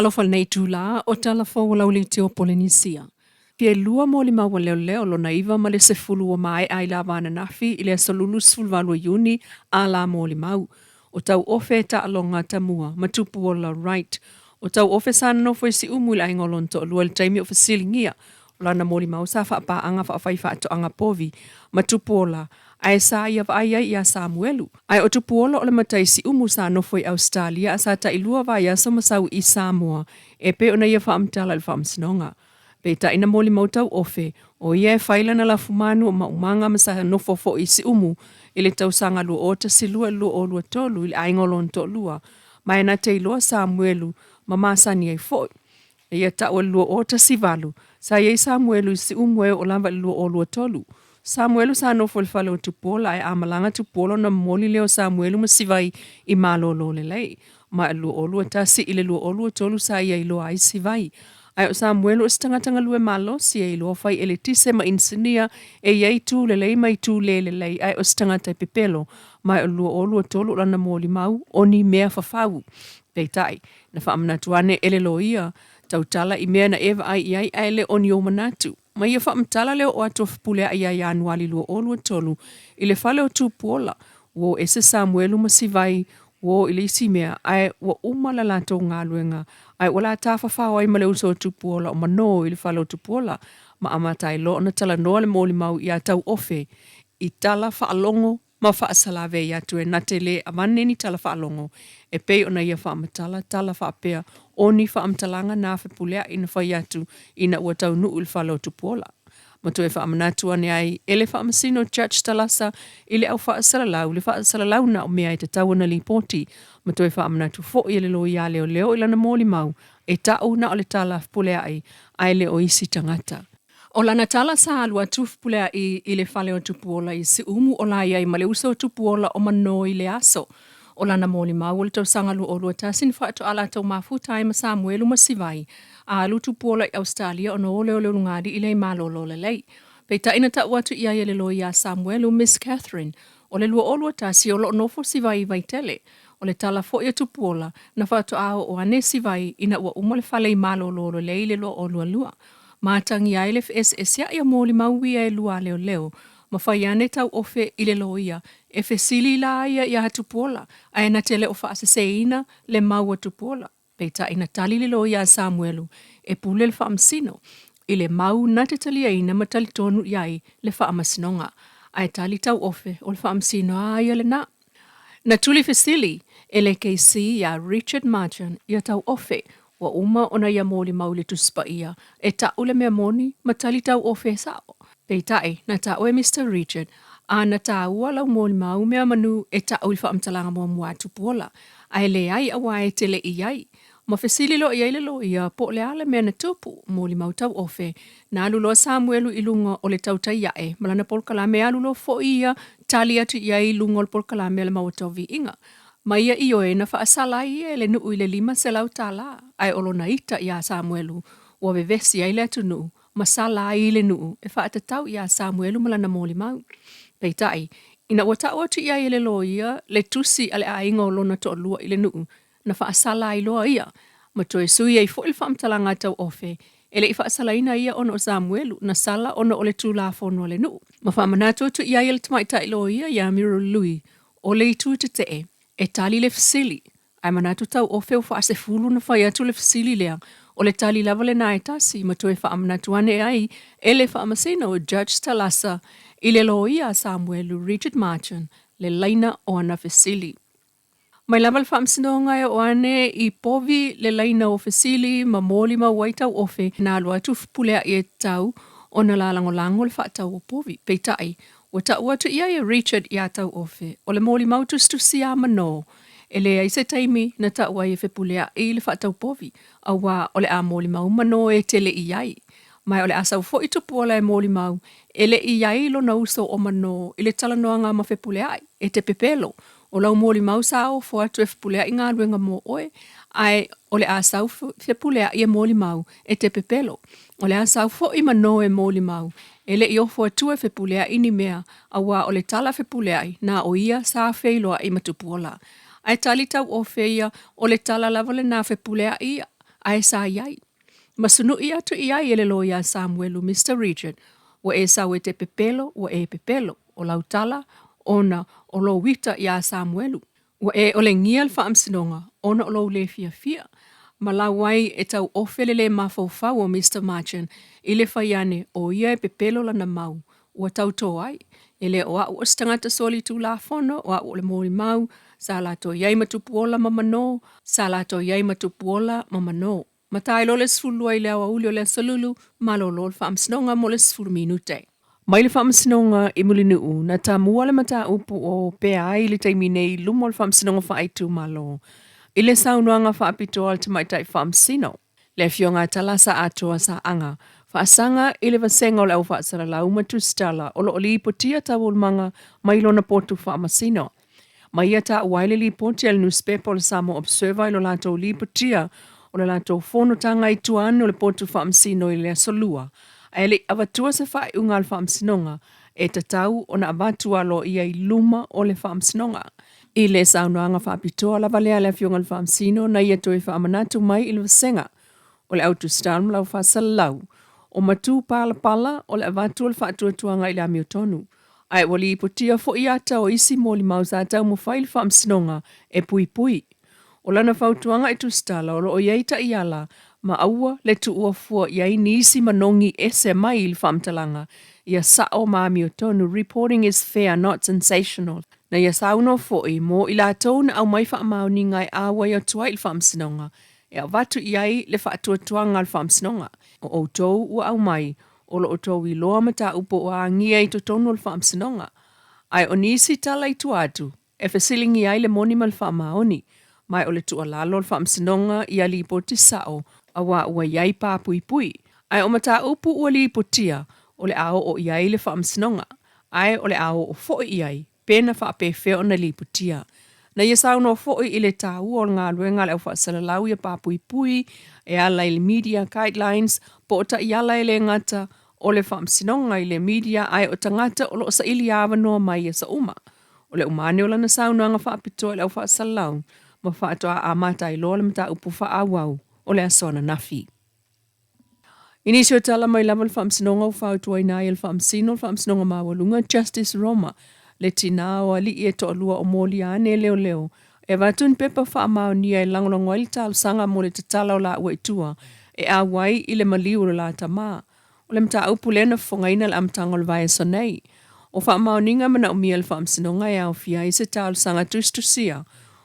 Talofa i lenei itula, o tala fou o lau leitio Polenisia. Fia lua molimau a leoleo lona 9 ma le 10 ua maea i le ava ananafi i le aso 28 o Iuni a la molimau. O Tauofe e taaloga tamua ma Tupuola Wright. O Tauofe sa nonofo i Siumu i le aiga o lona toalua i le taimi o fesiligia o lana molimau sa faapaaga faafaifaatoaga povi ma Tupuola ae sa ia vaai ai iā Samuelu. Ae o Tupuola o le matai Siumu sa nofo i Ausetalia a sa tailua vaiaso ma sau i Samoa e pei ona ia faamatala i le Faamasinoga. Peitai na molimau Tauofe, o ia e fai lana lafumanu o maumaga ma sa nofo foi i Siumu i le tausaga 2012 i le 2023 i le aiga o lona toalua, ma e na te iloa Samuelu ma masani ai foi. E ia tau e le 2018, sa i ai Samuelu i Siumu e oo lava i le 2023. Samuelu sa nofo i le fale o Tupuola ae a malaga Tupuola ona momoli lea o Samuelu ma Sivai i malolo lelei. Ma e le 2021 i le 2023 sa ia iloa ai Sivai. Ae o Samuelu o se tagata galue malosi e iloa fai eletise ma inisinia e i ai itu lelei ma itu le lelei ae o se tagata e pepelo. Ma e o le 2023 o lana molimau o ni mea fafau. Peitai, na faamanatu ane e le loia tautala i mea na e vaai i ai ae le o ni ou manatu. Ma ia faamatala le oo atu o Fepuleai ia Ianuali 2023 i le fale o Tupuola, ua o ese Samuelu ma Sivai, ua o i le isi mea, ae ua uma le latou galuega, ae ua la tafafao ai ma le uso o Tupuola o Manō i le fale o Tupuola, ma amata ai loa ona talanoa le molimau iā Tauofe i tala faalogo ma faasalavei atu e na te lē avane ni tala faalogo e pei ona ia faamatala tala faapea o ni faamatalaga na Fepuleai na fai atu ina ua taunuu i le fale o Tupuola. Ma toe faamanatu ane ai e le Faamasino Judge Talasa i le au faasalalau le faasalalau na o mea e tatau ona lipoti ma toe faamanatu foi e le loia leoleo i lana molimau e ta'u na o le tala a Fepuleai ae le o isi tagata. O lana tala sa alu atu Fepuleai i le fale o Tupuola i Siumu o la i ai ma le uso o Tupuola o Manō i le aso o lana molimau o le tausaga 2021 na faatoa latou mafuta ai ma Samuelu ma Sivai a alu Tupuola i Ausetalia ona o lea o le ulugalii lea i malolo lelei. Peitai na tau atu i ai e le loia a Samuelu, Miss Catherine, o le 2021 o lo o nofo Sivai i Vaitele. O le tala foi a Tupuola, na faatoa oo ane Sivai ina ua uma le fale i malolo lelei i le 2022. Matagia ai le feeseesea'i o molimau ia e lua a leoleo, ma fai ane tauofe i le loia e fesili la ia iā Tupuola, ae na te le o faaseseina le mau a Tupuola. Peitai na tali le loia a Samuelu e pule le faamasino i le mau na te taliaina ma talitonu i ai le faamasinoga, ae tali tauofe o le faamasino a ia lena. Na tuli fesili e le KC iā Richard Marchant ia tauofe ua uma ona ia molimau i le Tusi Paia e ta'u le mea moni ma tali tauofe e sa'o. Peitai, na ta'u e Mister Richard, a na tāua lau molimau mea manu e ta'u i le faamatalaga muamua a Tupuola, ae leai auā e tele i ai. Ma fesili loa i ai le loia po o le a le mea na tupu, molimau tauofe, na alu loa Samuelu i luga o le tautai a'e ma lana polokalame alu loa fo'i ia tali atu i ai i luga o le polokalame a le Maota o Viiga. Ma ia ioe na faasala ai ia e le nuʻu i le $500 tālā, ae o lona ita iā Samuelu ua vevesi ai le atunuu ma sala ai i le nuʻu e faatatau iā Samuelu ma lana molimau. Peitai, ina ua taʻu atu i ai e le loia le tusi a le aiga o lona toalua i le nuʻu, na faasala ai loa ia, ma toe sui ai foi le faamatalaga a Tauofe, e le i faasalaina ia ona o Samuelu, na sala ona o le Tulafono a le nuʻu. Ma faamanatu atu i ai e le tamaitai loia iā Muriel Lui, o le itu tetee, e tali le fesili, ae manatu Tauofe ua faasefulu ona fai atu le fesili lea, o le tali lava lena e tasi ma toe faamanatu ane ai e le Faamasino o Judge Talasa i le loia a Samuelu Richard Marchant le laina o ana fesili. Mai lava le Faamasinoga e oo ane i povi le laina o fesili ma molimau ai Tauofe na alu atu Fepuleai e tatau ona lalagolago le faatau o povi. Peitai, Ua tau atu i ai e Richard iā Tauofe, o le molimau tusitusi a Manō, e leai se taimi na tau ai e Fepuleaʻi i le faataupovi, auā o le a molimau Manō e tele i ai. Ma o le a sau foi Tupuola e molimau, e le i ai lona uso o Manō i le talanoaga ma Fepuleaʻi, e te pepelo, o lau molimau sa ofo atu e Fepuleaʻi galuega mo oe, ae o le a sau Fepuleaʻi e molimau, e te pepelo, o le a sau foi Manō e molimau, E le i ofo atua e Fepuleaʻi ni mea, auā o le tala a Fepuleaʻi, na o ia sa feiloaʻi ma Tupuola. Ae tali tauofe ia, o le tala lava lenā a Fepuleaʻi ia. Ae sa i ai. Ma sunuʻi atu i ai e le loia a Samuelu, Mister Regent, ua e sau e te pepelo, ua e pepelo. O lau tala, ona o lou ita iā Samuelu. Ua e olegia le faamasinoga ona o lou le fiafia. Ma lau ai e tau ofe le le mafaufau o Mister Marchant i le fai ane o ia e pepelo lana mau ua tautō ai. E le o a'u o se tagata solitulafono, o a'u o le molimau, sa latou i ai ma Tupuola ma Manō, sa latou i ai ma Tupuola ma Manō. Matai loa le 12 i le aoauli o le Aso Lulu, malolo le faamasinoga mo le 10 minute. Mai le faamasinoga i Mulinuu, na tamua le mataupu o opea ai i le taimi nei i luma o le Faamasinoga Faaitumalo i le saunoaga faapitoa a le Tamaitai Faamasino, le Afioga a Talasa Atoa Saaga, faasaga i le vasega o le Au Faasalalau ma Tusitala o lo o lipotia taualumaga mai lona potu faamasino. Ma ia taua ai le lipoti a le nusipepa o le Samoa Observer i lo latou lipotia o le latou fonotaga i tua ane o le potu faamasino i le Aso Lua, ae le i avatua se faaiuga a le Faamasinoga e tatau ona avatu aloaia i luma o le Faamasinoga. I le saunoaga faapitoa lava lea a le Afioga i le Faamasino na ia toe faamanatu mai i le vasega o le Au Tusitala ma le Au Faasalalau o matupalapala o le avatu o le faatuatuaga i le amiotonu, ae ua lipotia foi ata o isi molimau sa taumafai i le Faamasinoga e puipui. O lana fautuaga i tusitala o lo o i ai taiala ma aua le tuua fua i ai nisi manogi ese mai i le faamatalaga ia sao ma amiotonu, reporting is fair, not sensational. Na ia saunoa foi mo i latou na aumai faamaoniga e auai atu ai i le Faamasinoga e avatu i ai le faatuatuaga a le Faamasinoga. O outou ua aumai, o lo outou iloa mataupu ua agia i totonu o le Faamasinoga. Ae o nisi tala i tua atu, e fesiligia ai le moni ma le faamaoni, ma o le tuualalo o le Faamasinoga ia lipoti sao auā ua i ai pa puipui. Ae o mataupu ua lipotia, o le a oo i ai le Faamasinoga, ae o le a oo foi i ai pe na faapefea ona lipotia. Na ia saunoa foi i le taua o le galuega a le au faasalalau ia pa puipui e ala i le media guidelines po o taiala e le gata o le Faamasinoga i le media ae o tagata o lo o saili avanoa mai i aso uma. O le uma ane o lana saunoaga faapitoa i le au faasalalau ma faatoa amata ai loa le mataupu faaauau o le aso ananafi. I nisi o tala mai lava le Faamasinoga ua fautuaina ai e le Faamasino le Faamasinoga Maualuga, Justice Roma, le tinā o alii e toalua o molia ane e leoleo e avatu ni pepa faamaonia e lagolago ai le talosaga mo le tatala o laua i tua e auai i le maliu o le la tamā. O le mataupu lea na fofogaina i le amataga o le vaiaso nei. O faamaoniga e manaomia e le Faamasinoga e aofia ai se talosaga tusitusia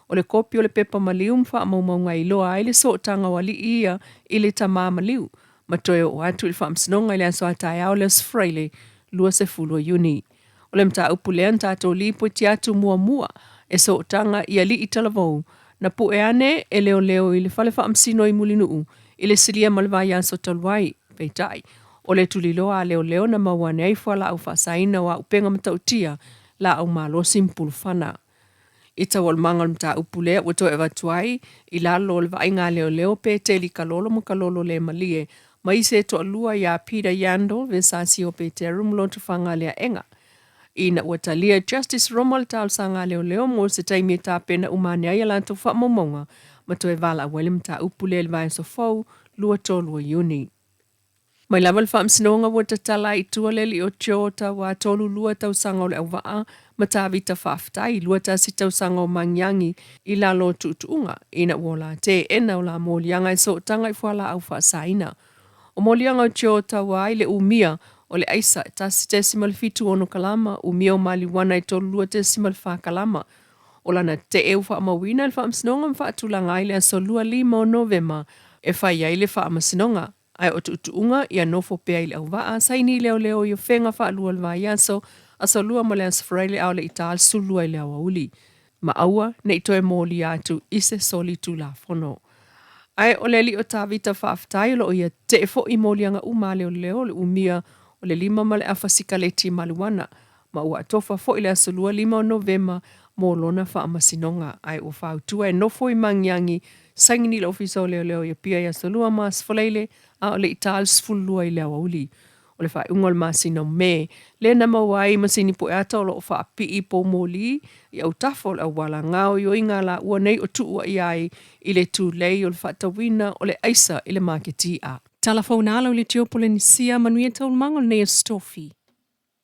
o le kopi o le pepa maliu ma faamaumauga e iloa ai le sootaga o alii ia i le tamā maliu ma toe oo atu i le Faamasinoga i le aso a taeao le Aso Faraile 20 o Iuni. O le mataupu lea na tatou lipoti atu muamua e sootaga i alii talavou na pue ane e leoleo i le fale faamasino i Mulinuu i le silia ma le vaiaso talu ai. Peitai, o le tuliloa a leoleo na maua ane ai fualaau faasaina o auupega matautia, laau malosi ma pulufana. I taualumaga o le mataupu lea ua toe avatu ai i lalo o le vaaiga a leoleo Peteli Kalolo ma Kalolo le Malie ma isi e toalua iā Peter Yandel Vesasio Peteru ma Lotofaga Leaega. Ina ua talia e Justice Roma le talosaga a leoleo mo se taimi e tapena uma ane ai a latou faamaumauga ma toe valaau ai le mataupu lea i le vaiaso fou, 23 o Iuni. Mai lava le Faamasinoga ua tatala ai i tua le alii o Joe Tauā 32 tausaga o le auvaa ma Tavita Faafetai 21 tausaga o Magiagi i lalo o tuutuuga ina ua ola teena o la moliaga e sootaga i fualaau faasaina. O moliaga o Joe Tauā i le umia o le aisa e 1.76 kalama, umia o maliuana e 32.4 kalama. O lana tee ua faamauina e le Faamasinoga ma faatulaga ai le aso 25 o Novema e fai ai le Faamasinoga. Ae o tuutuuga ia nofo pea i le auvaa, saini leoleo i Ofega faalua o le vaiaso, aso Lua ma le aso Faraile a o le i ta le 12 i le aoauli. Ma aua ne i toe molia atu i se soli tulafono. Ae o le alii o Tavita faafetai o lo o ia tee foi i moliaga uma a leoleo o le umia o le lima ma le afa sikaleti maluana ma ua atofa foi le aso 25 o Novema mo lona faamasinoga, ae ua fautua e nofo i Magiagi, saini le Ofisa o Leoleo i Apia i aso Lua ma aso Faraile, a o le i ta le 12 i le aoauli. O le faaiuga o le masina o Me, lea na maua ai masini pueata o lo o faapii poumoli i autafa o le auala gaoioiga a laua nei o tuuaia ai i le tulei o le faatauina o le aisa i le maketi i'a. Tala fou na lau i le Tio Polenisia, manuia taualumaga o lenei Aso Tofi.